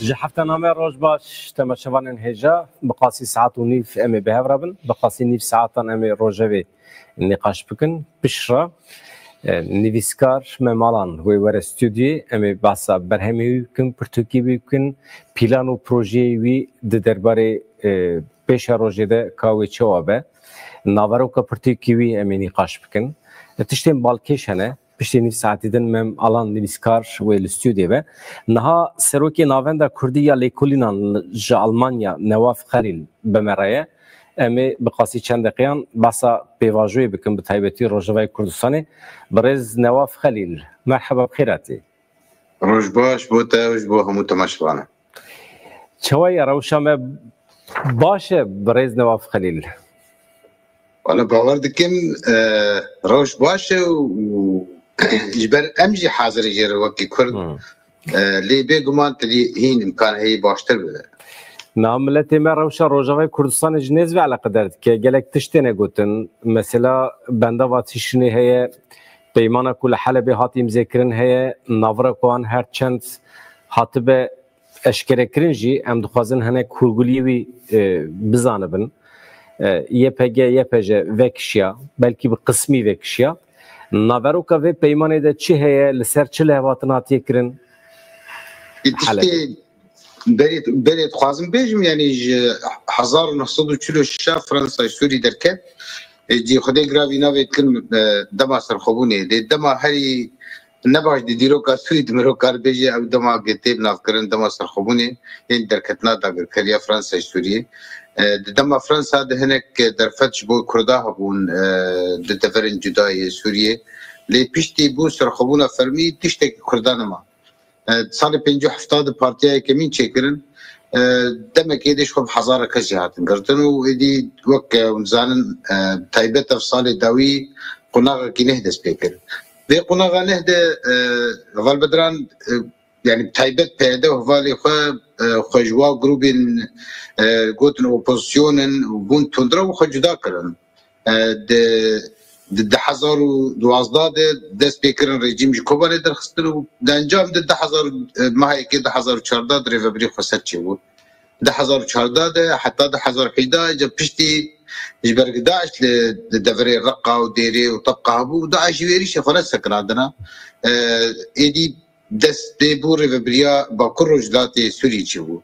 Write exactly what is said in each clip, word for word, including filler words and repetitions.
Ji hefta name roj baş, temaşevanên hêja, bi qasî saet û nîv em ê bi hev re bin, bi qasî nîv saetan em ê rojevê nîqaş bikin. Piştre, e, nivîskar Mem Alan wê were stûdyê, em ê behsa berhemê wî bikin, pirtûkê wî bikin, pîlan û projeyê wî di derbarê, e, pêşerojê de ka wê çawa be. Naveroka pirtûkê wî em ê nîqaş bikin. E, tiştên balkêş hene. Piştî nîv saetî din Mem Alan nivîskar wê li stûdyê be. Niha serokê Navenda Kurdî ya Lêkolînan ji Almanya Newaf Xelîl bi me re ye. Em ê bi qasî çend deqeyan behsa pêvajoyê bikin, bi taybetî Rojavayê Kurdistanê. Birêz Newaf Xelîl, merheba, bi xêr hatî. Roj baş bo te û ji bo hemû temaşevanan. Çawa ye rewşa me? Baş e, birêz Newaf Xelîl? Wala, bawer dikim, e, rewş baş e û ji ber em jî hazir in jê re wekî Kurd. Hmm. E, lê bêguman tu lê hîn imkan heye baştir bibe. Niha miletê me rewşa Rojavayê Kurdistanê ji nêz ve eleqedar dike. Gelek tişt têne gotin. Mesela bendava Tişrînê heye, peymana ku li Helebê hat îmzêkirin heye, navira ku an her çend hatibe eşkerekirin jî, em dixwazin hinek hûrguliyê wî, e, bizanibin. E, Y P G, Y P J vekişiya, belkî bi qismî vekişiya. Naveroka vê peymanê de çi heye, li ser çi lihevhatin hatiye kirin? Ê, Helebê. Tiştê berê, berê dixwazim bêjim, yanî ji hezar û neh sed û çil û şeş Fransa ji Sûrî derket. Ê, cî Xwedê giravî navê dikin, e, dema serxwebûnê. Lê dema herî ne baş di dîroka Sûrî di mirov kar bêje, ew dema ke tê binavkirin dema serxwebûnê, yên derketina dagirkeriya Fransa ji Sûriyê. E, di dema Fransa de hinek derfet ji bo Kurda hebûn, e, di deverên cuda yê Sûriyê. Lê piştî bû serxwebûna fermî tiştekî Kurda nema. E, salê pêncî û hefta de partiya yekemîn çêkirin. E, demekê dê ji xwe bi hezara kes jî hatin girtin û êdî wek, e, hûn dizanin, e, taybet ev salê dawî qonaxekî neh dest pê kir. Vê qonaxa neh de, e, Heval Bedran, e, yanî bi taybet P Y D û hevalê xwe, e, xwe ji wa grûbên, e, gotin opozîsyon in û bûn tundrew û xwe cuda kirin. E, di, di du hezar û duwazdeh de dest pê kirin rejîm ji Kobanê derxistin û di encam de du hezar, e, meha yekê du hezar û çardeh de rêvebirî xweser çêbû. Du hezar û çardeh de heta du hezar û hejdeh ca piştî ji ber ku DAIŞ li, li deverê Reqa û Dêrê û Tebqa hebû, DAIŞ jî wê êrîşê xwe nesekinandina. E, êdî dest pê bû rêvebiriya Bakur Rojhilatê Sûriyê çêbû.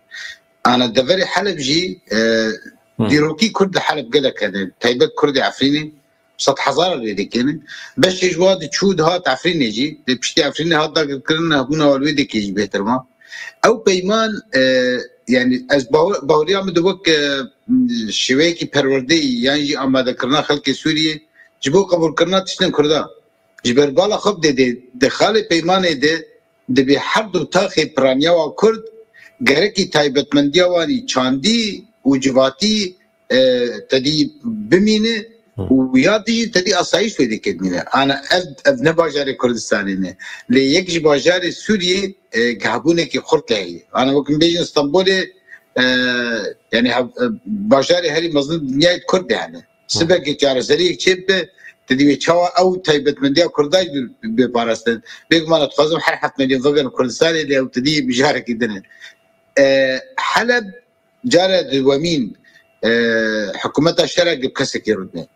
Ana deverê Heleb jî, e, Hmm. dîrokî Kurd li Heleb gelek hene, taybet Kurdê Efrînê, sed hezar li wê dekê ne. Beşê ji wa diçû dihat Efrînê jî, lê piştî Efrînê hat dagirkirin, hebûna wê dekê jî bêhtir ma. Ew peyman, e, yanî ez baw-, baweriya min de wek, e, şêweyekî perwerdeyî yan jî amadekirina xelkê Sûriyê ji bo qebûlkirina tiştên Kurda. Ji ber bala xwe bidê, di xalê peymanê de dibê her du taxê piraniya wa Kurd gerekî taybetmendiya wan î çandî û civatî, e, tedî bimîne Hı. û ya dijî tedî asayîş wê dike dimîne. Ana ev, ev ne bajarê Kurdistanê ne. Lê yek ji bajarê Sûriyê, e, gihabûnekî xurt heye. Ana wek min bêjin Stenbolê, e, yanî hev-, e, bajarê herî mezin dinyayê Kurd de hene. Sibekê çareseriyek çêbibe, te dî wê çawa ew taybetmendiya Kurda jî bê parastin. Bêguman ez dixwazim her heft milyon vegerin Kurdistanê, lê ew te dî mijarekî din e. E, Heleb cara duwemîn, e, hikûmeta şera bi kesekî rûdine.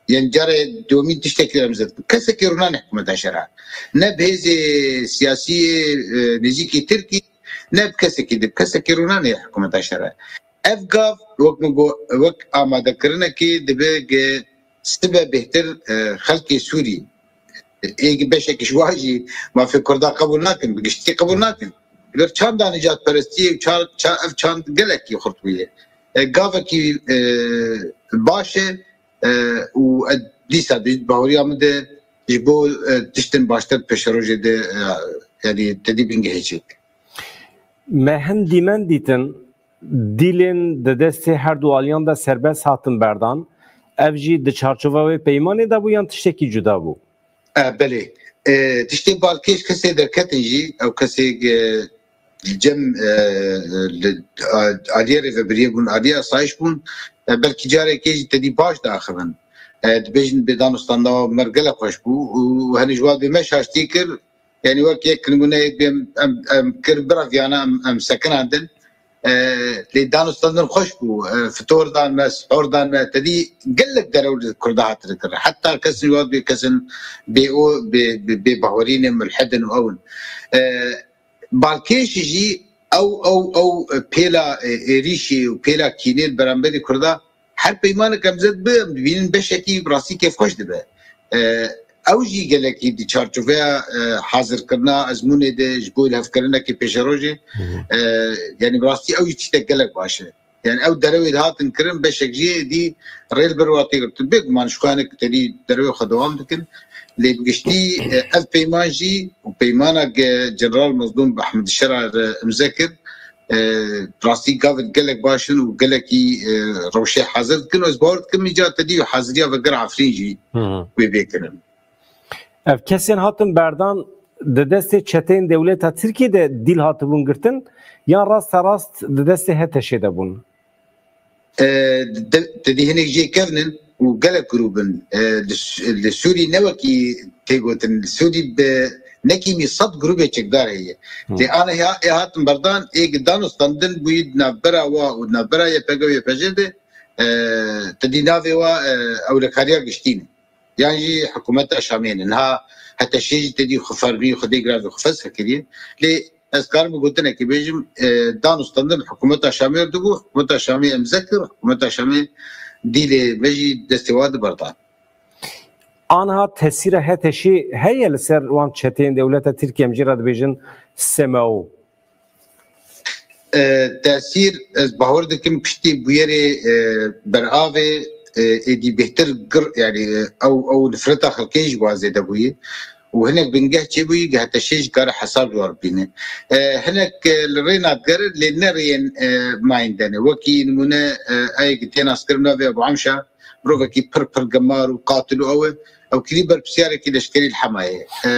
Yên cara duwemîn tiştekî em zêde. Kesekî rûnane hikûmeta şera. Ne bi hêzê siyasî, e, nêzîkî Tirkî, ne bi kesekî di, bi kesekî rûnane hikûmeta şera. Ev gav wek min got, wek amadekirinekê dibe ge sibe bêhtir, e, xelkê Sûrî. Ê beşekî ji wan jî mafê Kurda qebûl nakin, bi giştî qebûl nakin. Li vir çanda nijadperestiyê û ça-, ça-, ev çand gelekî xurt bûye. E, gavekî, e, baş e, e, û e, dîsa di baweriya min de ji bo, e, tiştin baştir pêşerojê de, e, yanî tedî bingehê çêk. Me hin dîmen dîtin, dîlên di destê her du aliyan de serbest hatin berdan. Ev jî di çarçova wê peymanê de bû yan tiştekî cuda bû? E, belê. E, tiştê balkêş kesê derketin jî, ew kesê, e, cem, e, li, a, aliyê rêvebiriyê bûn, aliyê asayîş bûn. E, belkî carekê jî tedî baş diaxivin. E, dibêjin bê danûstanda mer gelek xweş bû û henî ji wan bê me şaştî kir. Yanî wek yek nimûneyek bêm em, em kir bira viyana em, em sekinandin. E, lê danûstandin xweş bû. E, fitor dan me, sihor dan me. Te dî gelek derew li Kurda hatine kirin. Heta kesin wek bê kesin bê o, bê, bê, bê bawerî ne, mulhidin û ew in. E, Balkêş jî ew, ew, ew pêla, e, êrîşê û pêla kînê li beramberî Kurda her peymanek em zed bi, em dibînin beşekî bi rastî kêfxweş dibe. E, ew jî gelekî di çarçoveya, e, hazirkirina ezmûnê de ji bo lihevkirinekê pêşerojê, Hı hı. e, yanî bi rastî ew jî tiştek gelek baş e. Yani ew derewê dihatin kirin, beşek jî êdî rê li ber wa tê girtin. Bêguman ji xwe hinek tedî derewê xwe dewam dikin. Lê bi giştî, e, ev peyman jî û peymana ge General Mezlûm bi Ehmed Şera re imze kir, e, rastî gavên gelek baş in û gelekî, e, rewşê hazir dikin. Ez bawer dikim, îca tedî haziriya vegera Efrîn jî Hı hı. wê bê kirin. Ev kesên hatin berdan di destê çeteyên dewleta Tirkiyê de dîl hatibûn girtin, yan rasterast di destê HTŞ'ê de bûn? E, di, di, di hinek jê kevn in û gelek grûb in. E, li, li Sûrî ne wekî tê gotin. Li Sûrî bi nekîmî sed grûbê çekdar heye. Hı. Lê ana ê, ê hatin berdan, ê gi danûstandin bûyî di navbera wa û di navbera Y P G û Y P J de, e, te dî navê wa, e, ewlekariya giştî ne. Yan jî hikûmeta Şamê ne. Niha HTŞ'ê jî te dî xwe fermî, xwedê giravê xwe fesx kiriye. Lê ez karim bi gotinekê bêjim, e, danûstandin hikûmeta Şamê re dibû, hikûmeta Şamê imze kir, hikûmeta Şamê dîlê me jî destê wa di ber da. Anha tesîra HTŞ'ê heye li ser wan çeteyên dewleta Tirkiye, em jê re dibêjin S M O? E, tesîr, ez bawer dikim piştî bûyerê, e, beravê, e, êdî bêhtir gir, yani, e, ew, ew nifreta xelkê ji wan zêde bûyî û hinek bingeh çêbûyî, HTŞ'ê jî kare hesab ji wan bîne. E, hinek, e, li rê nadigerin, lê ne rêyên, e, mayînde ne. Wekî nimûne, e, ayê ki tê naskirin navê Ebu Emşa, mirovekî pir pir gemar û qatil û ew e. Ew kirî berpirsiyareke leşkerî li Hemayê. E,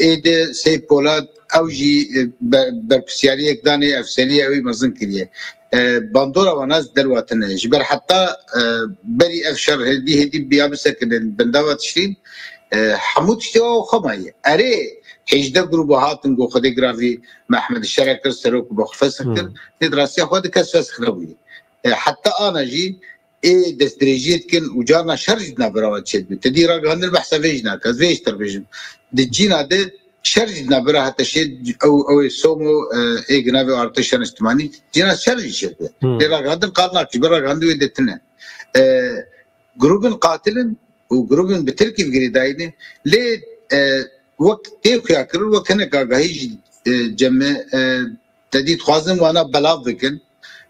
ê de Seyîd Polat, ew jî, e, be-, berpirsiyariyek danê, efseriyê ew ê mezin kiriye. E, bandora wana ez derwa tine. Ji ber heta, e, berî ev şer hêdî hêdî biya bisekinin bindava Tişrîn, e, hemû tiştê wa xwe mayî. Erê, hêjdeh grûba hatin ku Xwedê giravî Mehmed Şera kir serok û bi xwe fesix kir. Hmm. Lê di rastiya xwe di kes fesix nebûyî. E, heta ana jî ê destdirêjiyê dikin û carna şer jî di navbera wan çêdibe. Te dî ragihandin behsa vê jî nake. Ez vê jî te bêjim. Di cîna de şer jî di navbera HTŞ'ê ew, ew ê Somo, e, ê gi navê Artêşa Niştimanî cîna şer jî çêdibe. Hmm. Lê ragihandin qal nake. Ji ber ragihandin wê de tine. E, grûbin qatil in û grûbin bi tirkî bi girêdayî ne. Lê, e, wek tê xuya kirin, wek hinek agahî jî, e, cem me, e, te dî dixwazin wana belav bikin,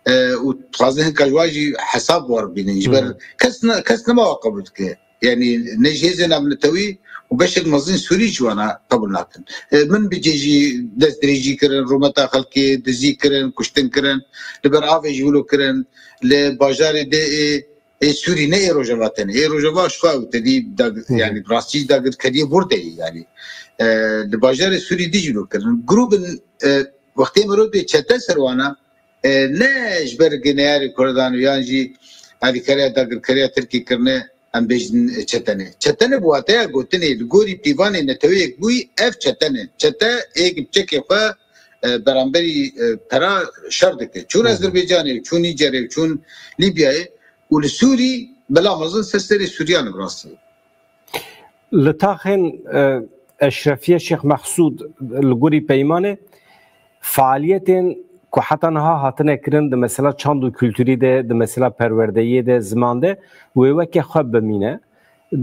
e, û dixwazin hinka ji wan jî hesab werbînin. Ji ber Hmm. kes ne, kes nema wa qebûl dike. Yani ne ji hêzên navnetewî û beşek mezin Sûrî ji wana qebûl nakin. E, min bi cê jî destdirêjî kirin, rûmeta xelkê dizî kirin, kuştin kirin, li ber avê jî wilo kirin, li bajarê dê ê, ê Sûrî ne ê Rojava tenê. Ê Rojava ji xwe ew te dî dag-, Hı hı. yani rastî dagirkeriyê burdeyî yani. E, li bajarê Sûrî dî jî wilo kirin. Grûbin, e, wextê mirov bê çete ser wana, e, ne ji ber gineyarê Kurdan û yan jî alîkariya dagirkeriya Tirkî kirine, em bêjin, e, çetene. Çetene bi wateya gotinê li gorî pîvanê neteweyek bûyî, ev çetene. Çete ê bi çekê xwe, e, beramberî, e, pera şer dike. Çûn Hı hı. Ezerbaycanê, çûn Nîcerê, çûn Lîbyayê û li Sûrî bila mezin ser serê Sûriyan bi rastî. Li taxên, e, Eşrefiye Şêx Mehsûd li gorî peymanê faaliyetên ku heta niha hatine kirin di mesela çand û kulturî de, di mesela perwerdeyiyê de, ziman de wê weke xwe bimîne.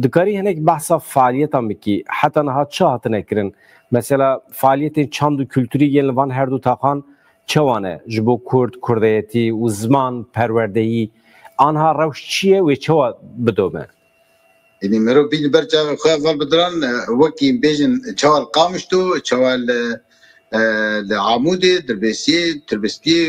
Dikarî hinek behsa faaliyetan bikî, heta niha çi hatine kirin? Mesela faaliyetên çand û kulturî yên li van her du taxan çawa ne? Ji bo Kurd, Kurdeyetî û ziman, perwerdeyî, anha rewş çi ye, wê çawa bidome? Yanî merov bîn ber çavê xwe heval bidiran, e, wekî bêjin çawa li Qamişlo, çawa li, e, li Amûdê, Dirbêsiyê, Tirbistiyê,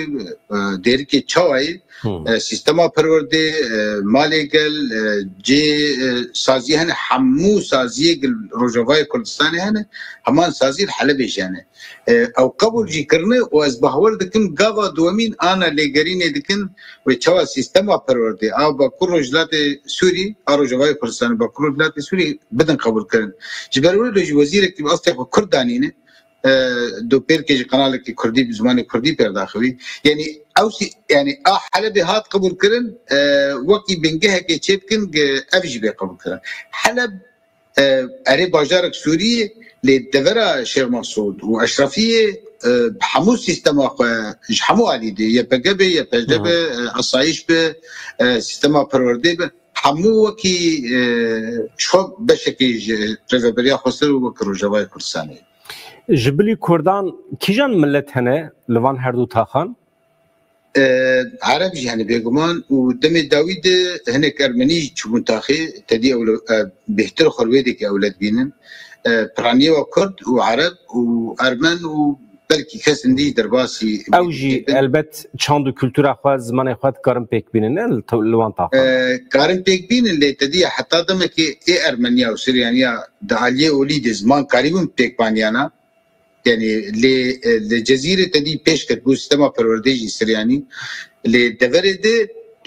e, Dêrikê Çawayê, e, sîstema perwerdê, e, malê gel, e, cê, e, saziyê hene, hemû saziyê gel Rojavayê Kurdistanê hene, heman saziyê li Helebê jî hene. E, ew qebûl jî kirine û ez bawer dikim gava duwemîn ana lêgerînê dikin wê çawa sîstema perwerdê a Bakur Rojhilatê Sûrî, a Rojavayê Kurdistanê Bakur Rojhilatê Sûrî bidin qebûl kirin. Ji ber wê jî wezîrekî bi astê xwe Kurd danîne, e, dopêrkê ji kanalekî Kurdî bi zimanê Kurdî pêr daxivî. Yanî ew sî-, yanî a Helebê hat qebûl kirin, e, wekî bingehekê çêdikin, ge-, ev jî bê qebûl kirin. Heleb, e, erê bajarek Sûrî ye, lê devera Şêx Mesûd û Eşrefiyê, e, bi hemû sîstema xwe ji hemû alî de, Y P G be, Y P G be, e, asayîş be, e, sîstema perwerdê be, hemû wekî, e, ji xwe beşekî ji rêveberiya xweser û wekî Rojavayê Kurdistanê. Ji bilî Kurdan kîjan milet hene li van her du taxan? E, Ereb jî hene bêguman û demê dawî de hinek Ermenî jî çûbûn taxê, tedî ew, e, bêhtir xwe li wê dikê ewle dibînin. E, piraniyê wa Kurd û Ereb û Ermen û belkî kesên dî derbasî Ew jî elbet çand û kultura xwe, zimanê xwe dikarin pêk bînin, ne? Li te-, li wan taxan. E, karin pêk bînin, lê tedî heta demekê ê Ermeniya û Siryaniya di aliyê olî de ziman karîbûn pêk baniyana. Yanî lê, e, li Cezîrê tedî pêş ketibû sîstema perwerdê jî Siryanî. Lê deverê de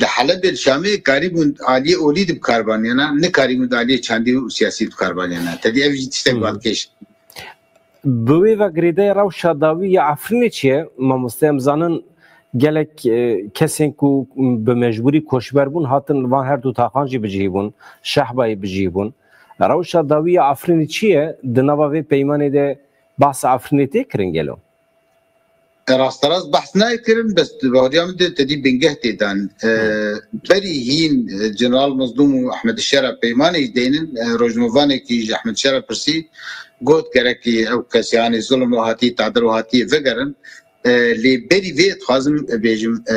li Helebê, li Şamê karîbûn aliyê olî de bi kar baniyana, nikarîbûn di aliyê çandî û siyasî de bi kar baniyana. Tedî ev jî tiştek balkêş. Bi wê ve girêdayî rewşa dawî ya Efrînê çi ye? Mamoste, em zanin gelek, e, kesên ku bi mecbûrî koçber bûn, hatin li van her du taxan jî bicihî bûn, Şehbayê bicihî bûn. Rewşa dawî ya Efrînê çi ye? Di nava vê peymanê de behsa Efrînê tê kirin gelo? E, rasterast behs nayê kirin, bes di baweriya min de tedî bingeh tê dan. E, berî hîn, e, General Mezlûm û Ehmed Şera peymanê jî deynin, e, rojnamevanekî ji Ehmed Şera pirsî, got, gerekî ew kesê anî zulm û hatî, tadil û hatiyê vegerin. E, lê berî vê dixwazim bêjim, e,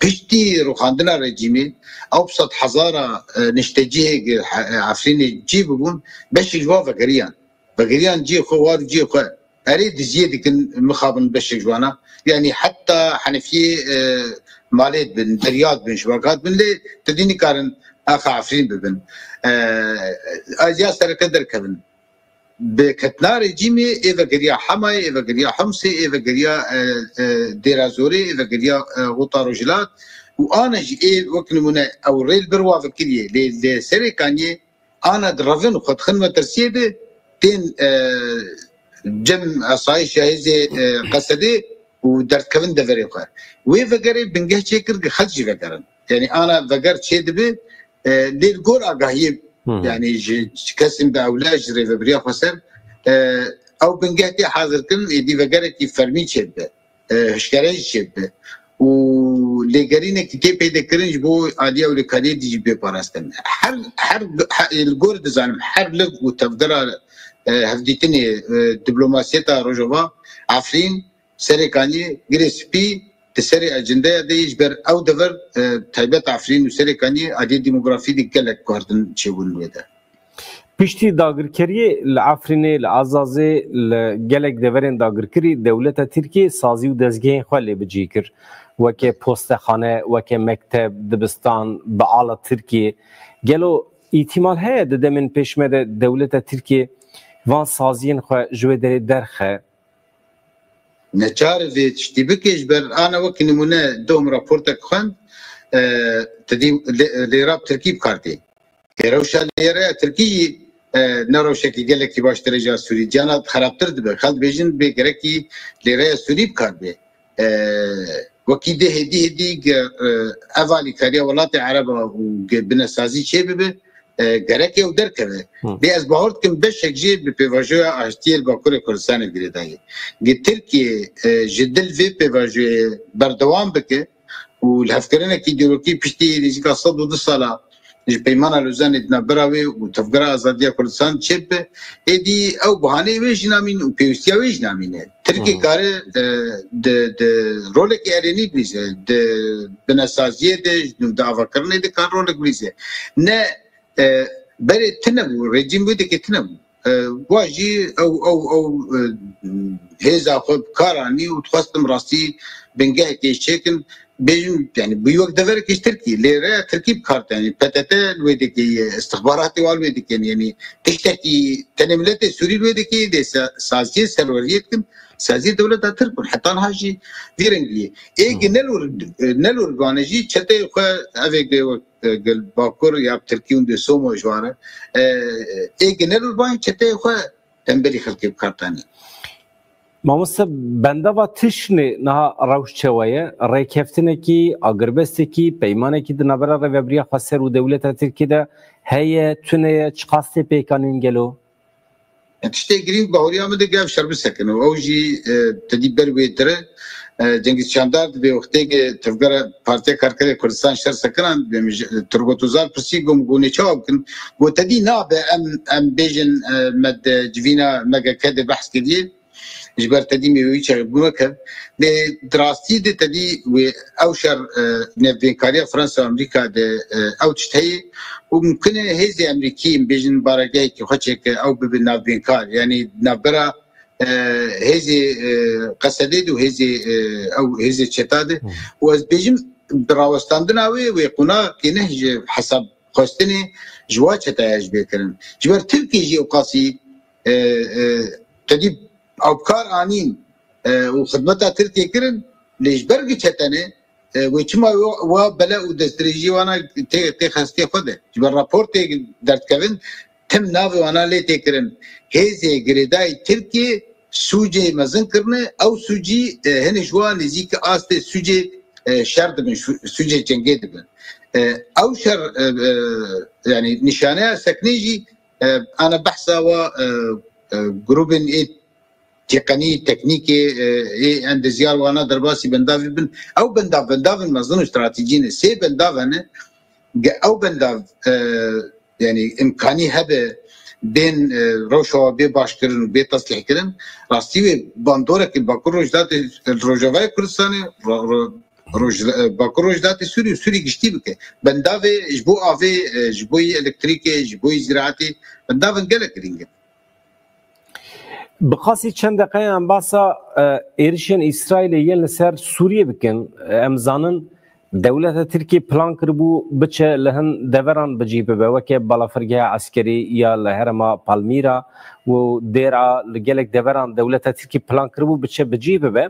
piştî rûxandina rejîmê, ew bi sed hezara, e, niştecihê gi-, he-, e, Efrînê cî bibûn, beşek ji wan vegeriyan. Vegeriyan cihê xwe, war û cihê xwe. Erê diziyê dikin, mixabin beşek ji wana. Yanî heta Henefiyê, e, malê dibin, derya dibin, ji wan kat bin, lê tu dî nikarin axa Efrîn bibin. E, ez ya sereke derkevin. Bi ketina rejîmê ê vegeriya Hemayê, ê vegeriya Himsê, ê vegeriya, e, e, Dêra Zorê, ê vegeriya, e, Xota Rojhilat û ana jî ê wek nimûne ew rê li ber wa vekiriyê. Lê, lê Serê Kaniyê ana direvin xwe dixin metirsiyê de tên, e, cem asayişa hêzê, e, Qesedê û derdikevin deverê xwe. Wê vegerê bingeh çêkir ki xelk jî vegerin. Yanî ana veger çêdibe, e, lê li gor agahiyê, yanî ji, ji kesên bi ewle ji rêvebiriya xweser, e, ew bingeh tê hazirkirin, êdî vegerekî fermî çêdibe, e, hişkere jî çêdibe. Û lêgerînekî tê pêdekirin ji bo alî ewlekariyê dî jî bê parastin. Her, her, he-, li gor dizanim, her liv û tevgera, e, hevdîtinê, e, diplomasiyeta Rojava, Efrîn, Serê Kaniyê, Girê Spî, di serê ecendeya de yê ji ber ew dever, e, taybet Efrîn û Serê Kaniyê aliyê demografî de gelek guhertin çêbûn wê de. Piştî dagirkeriyê li Efrînê, li Ezazê, li gelek deverên dagirkirî dewleta Tirkiyê sazî û dezgehên xwe lê bicihî kir. Weke postexane, weke mekteb, dibistan, bi ala Tirkiyê. Gelo îtîmal heye di demên pêş me de dewleta Tirkiyê van saziyên xwe ji wê derê derxe? Neçar e vê tiştî bike, ji ber ana wekî nimûne doh min raportek xwend, e, tu dî lê-, lêra bi tirkî bi kar tê. Ê rewşa lêreya tirkî jî, e, ne rewşekî gelekî baştir e ji ya sûrî. Ciyana xerabtir dibe. Xelk dibêjin bê gerekî lêreya sûrî bi kar bê. E, wekî dê hêdî hêdî ge-, e, ev alîkariya welatê Ereba û ge-, binesazî çê bibe, e, gerek ew derkeve. Hı. Lê ez bawer dikim beşek jê bi pêvajoya aştiyê li Bakurê Kurdistanê girêdayî. Gi Tirkiye, e, ji dil vê pêvajoyê berdewam bike û li hevkirinekî dîrokî piştî nêzîka sed û du sala ji Peymana Lozanê di navbera wê û Tevgera Azadiya Kurdistan çêbibe, êdî ew bahaneyê wê jî namîn û pêwîstiya wê jî namîne. Tirkî Hmm. kare, e, di, di rolekî erênî bilîze, di binesaziyê de, di avakirinê de kar rolek bilîze. Ne, e, berê tune bû, rejîm wê dikê tune bû. E, wa jî ew, ew, ew, e, hêza xwe bi kar anî û dixwestim rastî bingehekê ji çêkin. Bêjim, yani, bû wek deverekî ji Tirkî. Lê rêya Tirkî bi kar tîne. P T T li wê dikê ye, istixbaratê wan li wê dikin. Yani, tiştekî tenê miletê Sûrî li wê dikê, dê sa-, saziyê serweriyê dikin. Saziyê dewleta Tirk bûn. Heta niha jî vî rengî ye. Ê ki Hmm. nelor, nelor bane jî çeteyê xwe evê ki wek, e, gel Bakur ya Tirkî hûn dê Somo ji wan re. E, ê ki nelor bane çeteyê xwe tembelî xelkê bi kar tîne. Mamoste, bendava tiştê niha rewş çawa ye? Rêkeftinekî, agirbestekî, peymanekî di navbera Rêveberiya Xweser û dewleta Tirkiyê de heye, tune ye, çiqas tê pêkanîn gelo? Tiştê girîng bahuriya min de ev şer bisekin û ew jî, e, tedî ber wê tire. E, Cengiz Çandar dibê wextê ki tevgera Partiya Karkerê Kurdistan şer sekinan, dibê min ji, e, Turgut Özal pirsî, got, got, nê çawa bikin? Got, tedî nabe em, em bêjin, e, me di civîna M G K de behs kiriye. Ji ber tedî me wî çaxê bû neke. Lê di rastî de tedî wê ew şer, e, navbênkariya Fransa û Amerîka de, e, ew tişt heye û mimkun e hêzê Amerîkî, em bêjin, baregehekî xwe çêke, ew bibe navbênkar. Yanî navbera, e, hêzê, e, Qesedê de û hêzê, e, ew hêzê çeta de. Hmm. Û ez bêjim, bi rawestandina wê, wê qonaxekî ne ji hesab xwestinê ji wa çetaya ji bê kirin. Ji ber Tirkiyê jî ewqasî, e, e, tedî ew bi kar anîn, e, û xidmeta Tirkiyê kirin, lê ji ber gi çetene, e, wê çima wa, wa bela û destdirêjî wana tê, tê xestê xwe de. Ji ber raportê derdikevin, tim navê wana lê tê kirin. Hêzê girêdayî Tirkiyê sûcê mezin kirine, ew sûcî, e, hinê ji wan nêzîkî astê sûcê, e, şer dibin, şû-, sûcê cengê dibin. E, ew şer, e, e, yanî nîşaneya seknê jî, e, ana behsa wa, e, e, grûbên ê têqenî teknîkê, e, ê endezyar wana derbasî bendavî bin. Ew bendav, bendavên mezin û stratejî ne. Sê bendav hene. Ge ew bendav, e, yanî imkanî hebe bên, e, rewşa bê başkirin û bê teslîhkirin, rastî wê bandorek li Bakur Rojhilatê, li Rojavayê Kurdistanê, ro-, ro-, roj-, e, Bakur Rojhilatê Sûrî û Sûrî giştî bike. Bendavê ji bo avê, e, ji bo yî elektrîkê, ji bo yî zîraetê, bendavên gelek girîng in. Bi qasî çend deqeyan basa, e, êrişên Îsraîlê yên li ser Sûriyê bikin. E, em zanin dewleta Tirkiyê plan kiribû biçe li hin deveran bi cî bibe, weke balafirgeha eskerî ya li herêma Palmîra û Dêra, li gelek deveran dewleta Tirkiyê plan kiribû biçe bi cî bibe.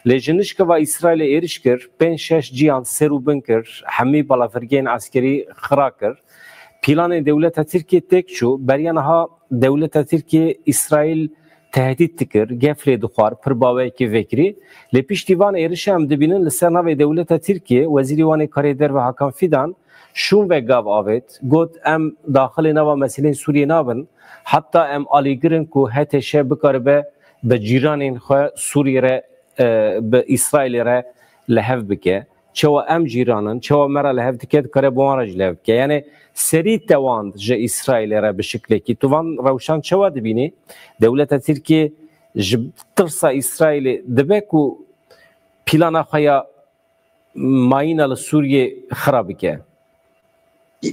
Lê ji nişkeva Îsraîlê êriş kir, pênc şeş ciyan ser û bin kir, hemî balafirgehên eskerî xira kir. Planê dewleta Tirkiyê têk çû, beriya niha dewleta Tirkiyê Îsraîl tehdît dikir, gef lê dixwar, pir baweyekî vekirî. Lê piştî van êrişa em dibînin li ser navê dewleta Tirkiyê, Wezîrê Wanê Karê Derve Hakan Fidan şûn ve gav avêt, got, em daxilê nava meseleyên Sûriyê nabin, heta em alîgir in ku H T Ş bikaribe bi cîranên xwe Sûriyê re, e, bi Îsraîlê re li hev bike. Çawa em cîran in, çawa me re li hev dike, dikare bi wan re jî li hev bike. Yani serî tewand ji Îsraîlê re bi şiklekî. Tu van rewşan çawa dibînî? Dewleta Tirkiyê ji tirsa Îsraîlê dibe ku plana xwe ya mayîna li Sûriyê xira bike?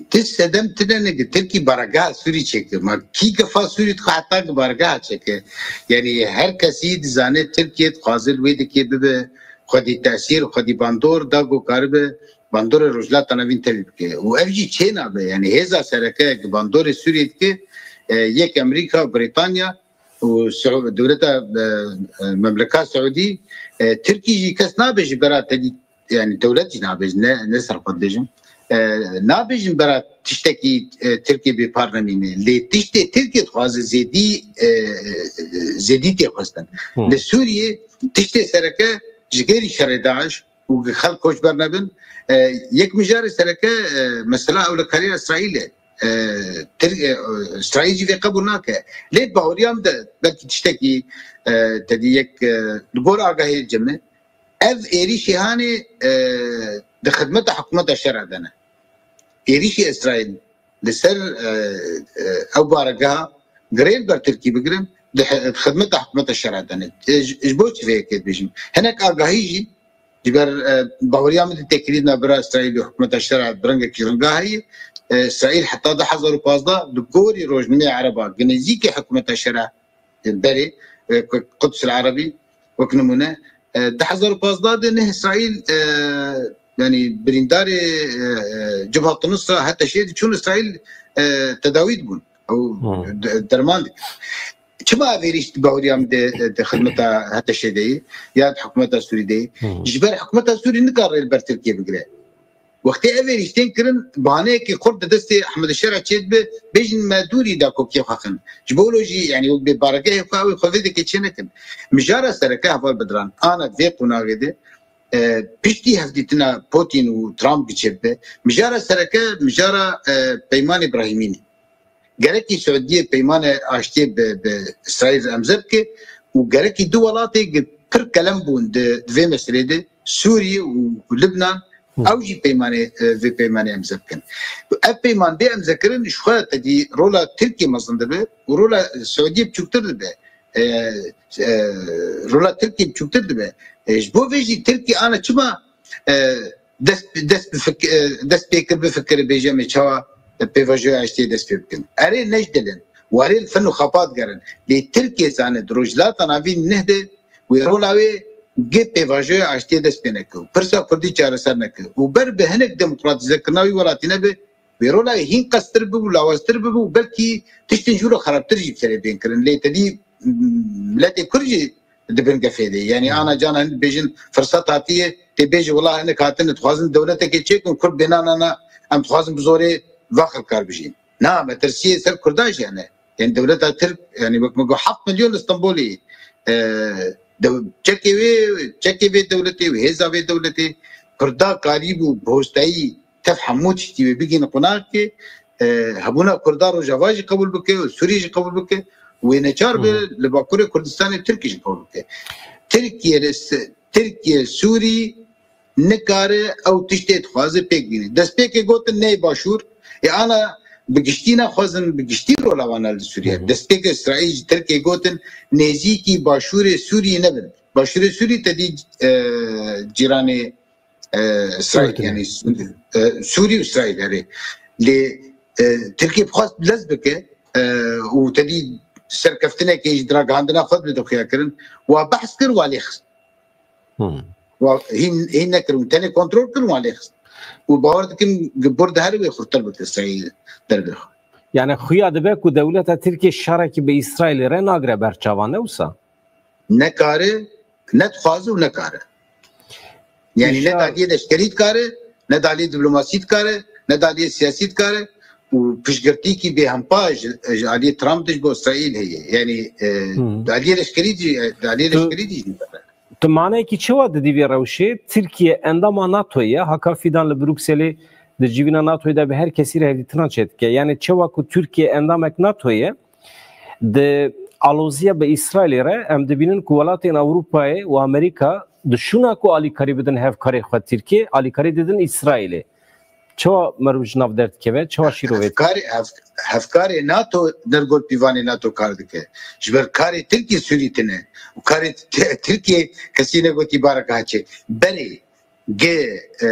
Ti sedem tine ne ki Tirkî baregeha Sûrî çêkir. Ma kî gefa Sûrî dixwe heta ki baregeha çêkir? Yani her kesî dizane Tirkiye dixwaze li wê dikê bibe xwedî tesîr, xwedî bandor, da ku karibe bandorê Rojhilata Navîn tevî bike. Û ev jî çê nabe. Yani hêza sereke ki bandorê Sûriyê dike, e, yek Amerîka, Brîtanya û Siû-, dewleta, e, e, Memleka Siûdî, e, Tirkî jî kes nabe ji bera tedî, yani dewlet jî nabe, ne, ne ser xwe dibêjim. E, nabêjim bera tiştekî, e, Tirkiyê bê par nemîne. Lê tiştê Tirkiye dixwaze zêdî, e, e, zêdî tê xwestin. Hmm. Li Sûriyê tiştê sereke ji gerî şerê DAIŞ û xelk koçber nebin. E, yek mijarê sereke, e, mesela ewlekariya Îsraîlê. E, Tir-, e, Îsraîl jî vê qebûl nake. Lê baweriya min de belkî tiştekî, e, tedî yek, e, li gor agahiyê cem e. Ev êrîşê hanê, e, di xidmeta hikûmeta şera de ne. Êrîşê Îsraîl li ser, e, e, ew baregeha girê li ber Tirkî bigirin, di hi-, xidmeta hikûmeta şera de ne. E, ji, ji bo çi vê yekê dibêjim? Hinek agahî jî ji ber, e, baweriya min di têkilî navbera Îsraîl û hikûmeta şera bi rengekî ringa heye. E, Îsraîl heta du hezar û pazdeh li gorî rojnameyê Ereba, gi nêzîkî hikûmeta şera, e, berê, e, Quds el Erebî, wek nimûne, e, du hezar û pazdeh de neh Îsraîl, e, yanî birîndarê, e, e, Cibhat Nusra, H T Ş'ê diçûn Îsraîl, e, tedawî dibûn. Ew Hmm. de-, derman dikin. Çima ev êrîş di bahuriya min de, de xidmeta H T Ş'ê de ye, ya di hikûmeta Sûrî de ye? Hmm. Ji ber hikûmeta Sûrî nikare li ber Tirkiye bigire. Wextê ev êrîş tên kirin, bahaneyekê xurt di destê Ehmed Şera çêdibe, bêjin me dûrî dakokiya xwe xin. Ji bo wilo jî, yanî wek bê baregehê xwe, ew ê xwe vê dekê çê nekin. Mijara sereke heval bidiran, ana di vê qonaxê de, e, piştî hevdîtina Putin û Trump bi çêbibe, mijara sereke, mijara, e, Peymanê Brahîmî ne. Gerekî Siûdiyê peymane aştiyê bi, bi Îsraîl re emze bike û gerekî du welatê gi pir kelem bûn di, di vê meselê de, Sûrî û Libnan, Hı. ew jî peymanê, e, vê peymanê emze bikin. Ev peyman bê emzekirin, ji xwe tedî rola Tirkiyê mezin dibe û rola Siûdiyê biçûktir dibe. E, e, rola Tirkiyê biçûktir dibe. E, ji bo vê jî Tirkiye ana çima, e, dest, dest, bi fik-, e, dest pê kir bifikire, bêje me çawa pêvajoya aştiyê dest pê bikin. Erê, ne ji dilin. Warê li fin û xepat gerin. Lê Tirkiye zane di Rojhilata Navîn neh de wê rola wê gi pêvajoya aştiyê dest pê neke û pirsa Kurdî çareser neke û ber bi hinek demokratîzekirina wî welatî nebe, wê rola wê hîn qestir bibe û lawaztir bibe û belkî tiştên jû re xerabtir jî bi serê bên kirin. Lê tedî, m, miletê Kurd jî di bin gefê de. Yanî ana cana hin dibêjin firsat hatiye, tê bêje wela hinek hatine dixwazin dewletekê çêkin, Kurd bênanana em dixwazin bi zorê va xelkar bijîn. Na, metirsiyê ser Kurdan jî hene. Yanî dewleta Tirk, yanî wek me got heft milyon li Stenbolê, e, dew-, çekê wê, çekê vê dewletê û hêza vê dewletê, Kurda karîbû bi hostayî tev hemû tiştî wê bigihîne qonaxekê, e, hebûna Kurda Rojava jî qebûl bike û Sûriyê jî qebûl bike, wê neçar be Hı hı. li Bakurê Kurdistanê Tirkî jî qebûl bike. Tirkiye li se-, Tirkiye, Sûrî nikare ew tiştê dixwaze pêk bîne. Destpêkê gotin neyê başûr, ê ana bi giştî naxwazin, bi giştî rola wan e li Sûriye. Hı hı. Destpêkê Îsraîl ji Tirkiyê gotin nêzîkî başûrê Sûriyê nebin. Başûrê Sûrî tedî, e, cîranê, e, Îsraîl, Urdun. Yanî, e, Sûrî û Îsraîl erê. Lê, e, Tirkiye bixwest lez bike, e, û tedî serkeftinekê ji ragihandina xwe bide xuya kirin. Wa behs kir, wa lê xist. Hmm. Wa hîn, hîn nekirin. Tenê kontrol kirin, wa lê xist. Û bawer dikim, bur di her wê xurtir bike Îsraîl derbê xwe. Yani xuya dibe ku dewleta Tirkiye şerekî bi Îsraîlê re nagire ber çavan, ne wisa? Nekare, ne dixwaze û nekare. Yani ne Hişyar. Daliyê leşkerî dikare, ne daliyê diplomasî dikare, ne daliyê siyasî dikare û piştgirtîkî bêhempa ji, ji aliyê Trump de ji bo Îsraîl heye. Yani, e, Hmm. daliyê leşkerî jî, e, daliyê Tu- leşkerî jî dikare. Tu maneyekî çi wa didî vê rewşê? Tirkiye endama NATO ye. Hakan Fidan li Brukselê di civîna NATOyê de bi her kesî re hevdîtinan çêdike. Yani çi wa ku Tirkiye endamek NATO ye, di aloziya bi Îsraîlê re em dibînin ku welatên Ewropayê û Amerîka di şûna ku alîkarî bidin hevkarê xwe Tirkiye, alîkarî didin Îsraîlê. Çawa meriv ji nav derdikeve? Çawa şîrovê? Hevkarê, hev-, hevkarê NATO dergor pîvanê NATO kar dike. Ji ber karê Tirkiyê Sûrî tine. Û karê T-, Tirkiyê kesî negotî bareke haçê. Berê, ge, e,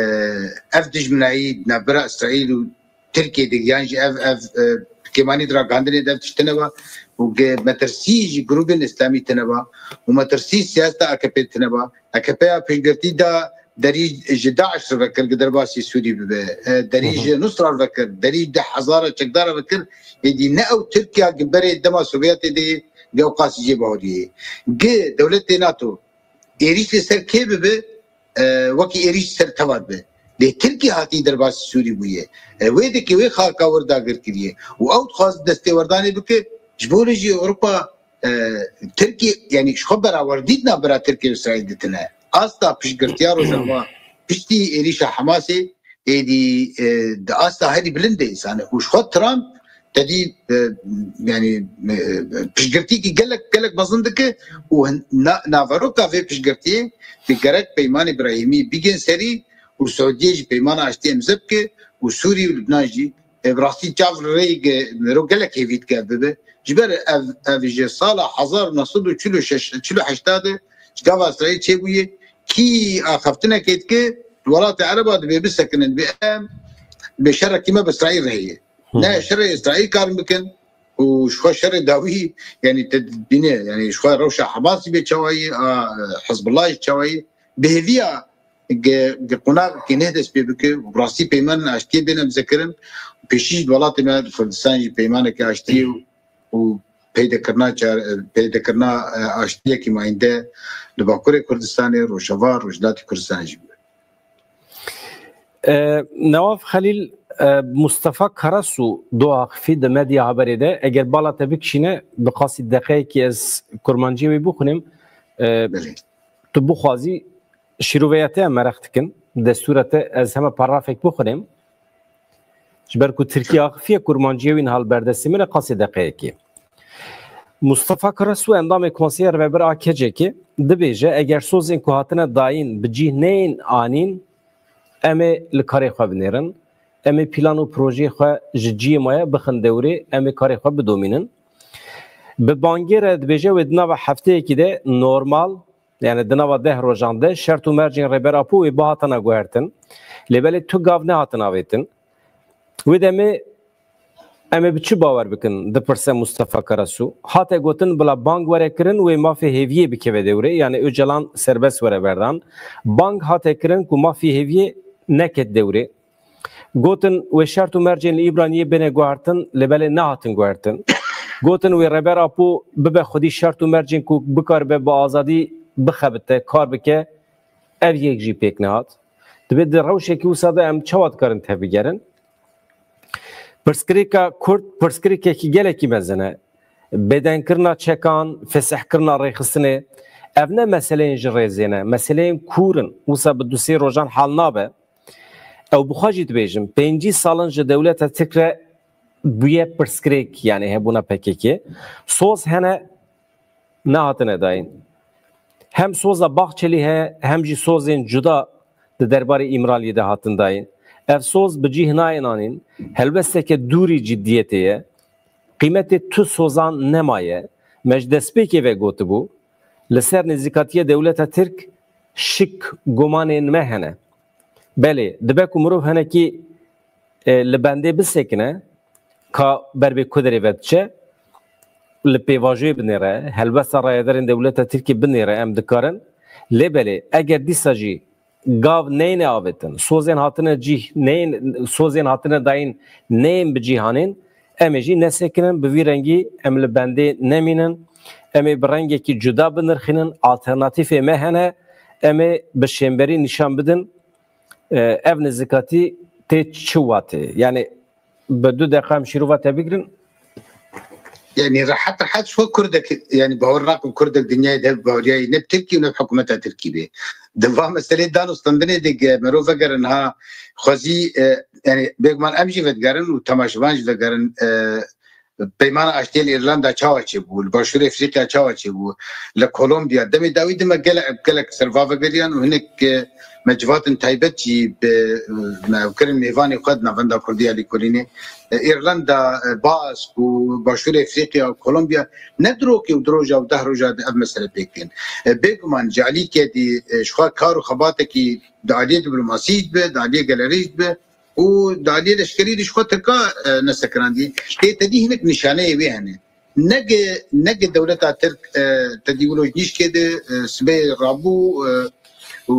ev dijminayî navbera Îsraîl û Tirkiyê de, yan jî ev, ev, e, kêmanî di ragihandinê de ev tişt tine ba. Û ge metirsî ji grûbên Îslamî tine ba. Û metirsî siyaseta A K P tine ba. A K P ya piştgirtî da derî ji DAIŞ re vekir, ki derbasî Sûrî bibe. E, derî Hı hı. ji Nusra re vekir, derî ji deh hezara çekdara vekir. Êdî ne ew Tirkiya ki berê dema Sovyetê de ye, ge ew qasî jê bahuriyê. Gi dewletê NATO êrîş li ser kê bibe, e, wekî êrîş ser teva dibe. Lê Tirkiye hatî derbasî Sûrî bûye. E, wê dikê wê xaka wir dagir kiriye. Û ew dixwaz destêwerdanê bike, ji bo jî Ewropa e, Tirkiye, yani ji xwe berawerdî di navbera Tirkiye û Îsraîl de tine. Asta piştgirtiya Rojava piştî êrîşa Hamasê êdî, e, di asta herî bilind de îsane. Û ji xwe Trump tedî, e, yani, e, piştgirtîkî gelek, gelek mezin dike û hin-, na-, naveroka vê piştgirtiyê di gerek Peymanê Brahîmî bigên serî û Siûdiyê jî peymana aştiyê imze bike û Sûrî û Libnan jî E, bi rastî çav rêyê mero gelek hêvî dike bibe. Ji ber ev, ev ji sala hezar û neh sed û çil û şeş, çil û heşt de ji gava Îsraîl çêbûye, kî axaftinekê dike, welatê Ereba dibê bisekinin, dibê em Bê şerekî me bi Îsraîl re heye. Ne şerê Îsraîl karin bikin û ji xwe şerê dawî, yanî te dibîne, yanî ji xwe rewşa Hamasî bê çawayî, a, Hizbullahê çawayî, bi hêviya ge, ge qonakekê neh dest pê bike û bi rastî peymanên aştiyê bêne bizekirin. Pêşî jî di welatê me, di Kurdistan jî peymaneke aştiyê û, û peydekirina çar-, peydekirina, e, aştiyekî mayînde li Bakurê Kurdistanê, Rojava, Rojhilatê Kurdistanê jî bibe. E, Newaf Xelîl, e, Mustafa Karasu do axifî di medya haberê de, eger bala te bikişîne, bi qasî deqeyekî ez kurmanciyê wî bixwînim. E, Belê. Tu bixwazî, şîroveya te em meraq dikin. Destûra te, ez heme paragrafek bixwînim. Ji ber ku tirkî axifiye, kurmanciyê wî niha li ber destê min e, qasê deqeyekê. Mustafa Karasu, endamê Konseya Rêvebir a K C Kê, dibêje, eger sozên ku hatine dayîn bi cih neyên anîn, em ê li karê xwe binêrin, em ê plan û projeyê xwe ji cihê maye bixin dewrê, em ê karê xwe bidomînin. Bi bangê re dibêje, wê di nava hefteyekî de normal, yani di nava deh rojan de şert û mercên Rêber Apo wê bihatana guhertin. Lê belê tu gav nehatin avêtin. Wê demê em ê bi çi bawer bikin, dipirse Mustafa Karasu. Hate gotin bila bang were kirin wê mafê hêviyê bikeve dewrê, yani Ocalan serbest were berdan. Bang hate kirin ku mafê hêviyê neket dewrê. Gotin wê şert û mercên li Îbraniyê bêne guhertin, lê belê nehatin guhertin. Gotin wê Rêber Apo bibe xwedî şert û mercên ku bikaribe bi azadî bixebite, kar bike, ev yek jî pêk nehat. Dibê di rewşekî wisa de em çawa dikarin tevbigerin? Pirsgirêka Kurd pirsgirêkekî gelekî mezin e. Bêdenkirina çekan, fesihkirina rêxistinê, ev ne meseleyên ji rêzê ne, meseleyên kûr in. Wisa bi du sê rojan hal nabe. Ew bi xwe jî dibêjim, pêncî sal in ji dewleta Tirk re bûye pirsgirêk, yani hebûna P K K. Soz hene nehatine dayîn. Hem soza Bahçelî heye, hem jî sozên cuda di derbarê Îmraliyê de hatin dayîn. Ev soz bi cih nayên anîn, helwesteke dûrî ciddiyetê ye. Qîmetê tu sozan nemaye. Me ji destpêkê ve gotibû, li ser nêzîkatiya dewleta Tirk şik, gumanên me hene. Belê, dibe ku mirov hinekî, e, li bendê bisekine, ka ber bê ku derê ve diçe, li pêvajoyê binêre, helwesta rayedarên dewleta Tirkiyê binêre, em dikarin. Lê belê, eger dîsa jî gav neyne avêtin, sozên hatine cih neyên, sozên hatine dayîn neyên bi cîhanên, em ê jî nesekinin, bi vî rengî em li bendê nemînin, em ê bi rengekî cuda binirxînin, alternatîfê me hene, em ê bi şênberî nîşan bidin, e, ev nêzîkatî tê çi watê? Yani bi du deqa em şîrova te bigirin. Yani rehet rehet ji xwe Kurdek, yani bawer nakim Kurdek dinyayê de baweriya ne bi Tirkî û ne bi hikûmeta Tirkî bê. Di va meselê danûstandinê de ge merov vegerin ha xwezî, e, yani bêguman em jî vedigerin û temaşevan jî vegerin, e, Peymana Aştiyê li Îrlanda çawa çêbû, li Başûrê Efrîqya çawa çêbû, li Kolombiya. Demê dawî de me gelek, gelek ser va vegeriyan û hinek, e, me civatên taybet jî bi, me ew kirin mêvanê xwe di navenda Kurdî ya lêkolînê. E, Îrlanda, e, Bask û Başûrê Efrîqya û Kolombiya ne di rokê û di roja û deh roja de ev mesele pêk tên. E, bêguman ji alî kedî, e, ji xwe kar û xebatekî di aliyê diplomasî jî dibe, di aliyê gelerî jî dibe, û di aliyê leşkerî de ji xwe Tirka, e, nesekinandî. Lê te dî hinek nîşaneyê wê hene. Nege, nege dewleta Tirk, e, te dî wilo ji nîşkê de, e, sibê rabû, e, û,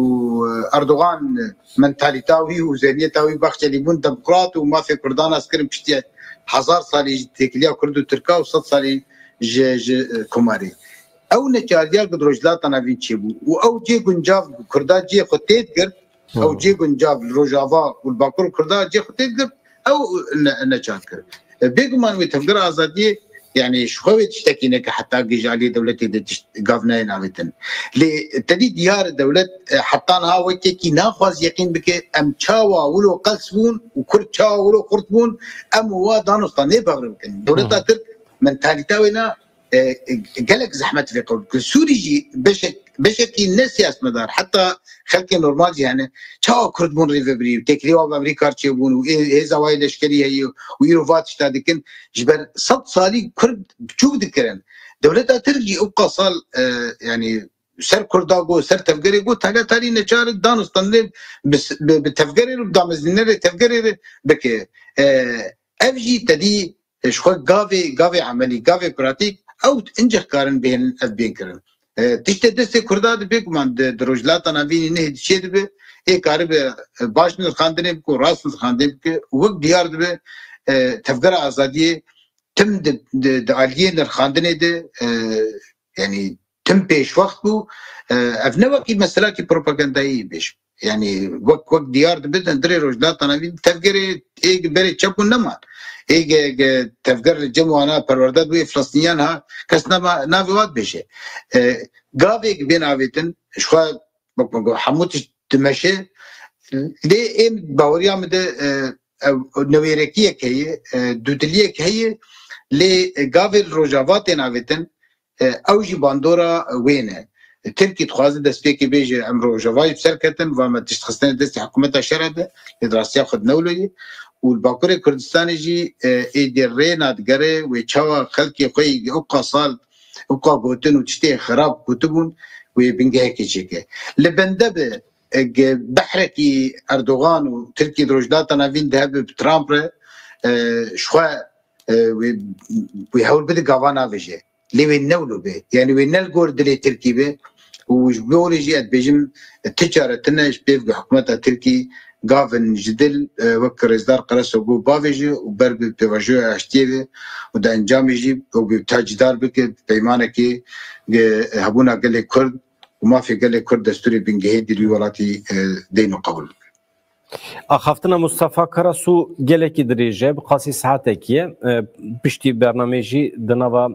e, Erdogan mentalîta wî û zihniyeta wî Bahçelî bûn demokrat û mafê Kurdan nas kirin piştî hezar salî ji têkiliya Kurd û Tirka û sed salî ji, ji, e, komarê. Ew neçardiya ku di Rojhilata Navîn çêbû û ew cê guncav Kurda cihê xwe tê digirt, ew cê guncav li Rojava û li Bakur Kurda cê xwe tê digirt, ew ne-, neçar kir. E, bêguman wê tevgera azadiyê, yani ji xwe wê tiştekî neke heta gêj aliyê dewletê de tişt gav nayên avêtin. Lê tedî diyar e dewlet, e, heta niha wekekî naxwaz yeqîn bike em çawa wilo qels bûn û Kurd çawa wilo xurt bûn, em wa danûstandinê bevre bikin. Dewleta Tirk mentalîta wê na e, e, gelek zehmet vê qewil. Li Sûrî jî beşek, beşekî ne siyasetmedar, heta xelkê normal jî hene. Çawa Kurd bûn rêvebirî û têkilî wa bi Amerîka çêbûn û ê-, hêza wa yê leşkerî heye û îro va tişta dikin. Ji ber sed salî Kurd biçûk dikirin. Dewleta Tirk jî ewqa sal, e, yani ser Kurda got, ser tevgerê got, tele tarî neçar dan û standê bi, bi, bi tevgerê re, bi damezînerê tevgerê re bike. E, ev jî tedî, e, ji xwe gavê, gavê emelî, gavê pratîk, ew incik karin bihêlin ev bên kirin. E, tiştê destê Kurda di bêguman di, di Rojhilata Navînî nehê diçê dibe, ê karibe, e, baş nirxandinê bike û rast nirxandinê bike, wek diyar dibe, e, tevgera azadiyê tim di, di, di aliyê nirxandinê de, e, yanî tim pêşwext bû. E, ev ne wekî meselakî propagandayî bêjim. Yanî wek, wek diyar dibe, hundirê Rojhilata Navîn tevgerê ê berê çep û neman. Ê ge, ge tevger li cem wana perwerde dibû, ê Filistiniyan ha kes nema, navê wan dibêje. E, gavê ki bên avêtin, ji xwe wek me got, hemû tişt dimeşe. Lê ê baweriya min de, e, ew newêrekiyek heye, e, dûdiliyek heye, lê gavê li Rojava tên avêtin, e, ew jî bandora wê ne. Tirkî dixwaze destpêkê bêje, em Rojava jî bi ser ketin, va me tişt xistine destê hikûmeta şer e de, lê di rastiya xwe di newlo ye. Û li Bakurê Kurdistanê jî, e, êdî rê nadigere, wê çawa xelkê xwe yê ewqa sal, ewqa gotin û tiştê xerab gotibûn, wê bingehekê çêke. Li bende bi, e, ge-, behrekî Erdogan û Tirkî di Rojhilata Navîn de hebe bi Trump re, e, ji xwe, e, wê, wê hewl bide gava navêje. Lê wê ne wilo be. Yanî wê ne li gor dilê Tirkî be. Û ji bo wê jî ez dibêjim, ti çare tune ji pêv bi hikûmeta Tirkî gavin ji dil, e, wek Rêzdar Qereso got, bavêje û ber bi pêvajoya aştiyê ve û di encamê jî wek bi tacîdar bike, peymanekê, e, hebûna gelê Kurd û mafê gelê Kurd destûrê bingehê di wî welatî, e, deyn û qebûl bike. Axaftina Mustafa Karasu gelekî dirêj e, bi qasî saetekî ye. E, piştî bernameyê jî di nava,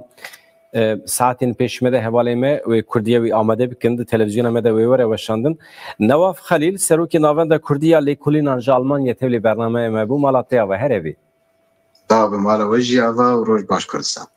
e, saetên pêş me de hevalê me wê Kurdiye wî amade bikin, di televîzyona me de wê were weşandin. Newaf Xelîl, serokê Navenda Kurdî ya Lêkolînan ji Almanya tevlî bernameya me bû, mala te ava, her evî. Sağ be, mala we jî ava û roj baş Kurdistan.